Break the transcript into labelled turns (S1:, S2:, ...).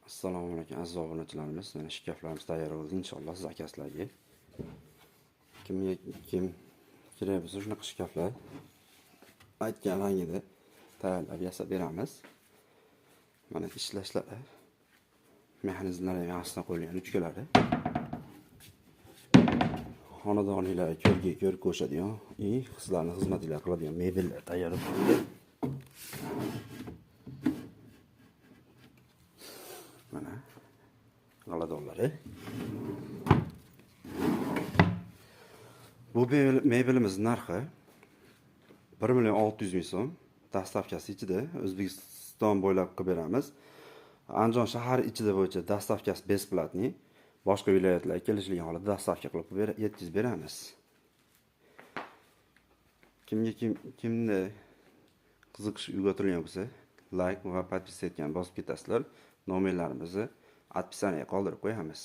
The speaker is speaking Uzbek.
S1: Assalomu alaykum aziz obunachilarimiz. Mana shkaflarimiz tayyor bo'ldi. Inshaalloh siz akasizlarga kimga kim kerak bo'lsa shunaqa shkaflar aytgan rangida tayyorlab yasab beramiz. Mana ishlashlari, mexanizmlar ham yaxshidan qo'yilgan, ruchkalari. Xonadoninglar ko'rga ko'rk qo'shadigan и sizlarni xizmatinglar qiladigan mebellar tayyor bo'ldi. Mana g'aladonlari. Bu mebelimiz narxi 1 million 600 ming so'm. Dastavkasi ichida O'zbekiston bo'ylab qilib beramiz. Andijon shahar ichida bo'yicha dastavkasi bесплатный. Boshqa viloyatlarga kelishilgan holda dastavka qilib yetkazib beramiz. Kimga kim kimda qiziqish uyg'otilgan bo'lsa, like va подписаться bosib ketasizlar. Nomerlarimizni описаниеga qoldirib qo'yamiz.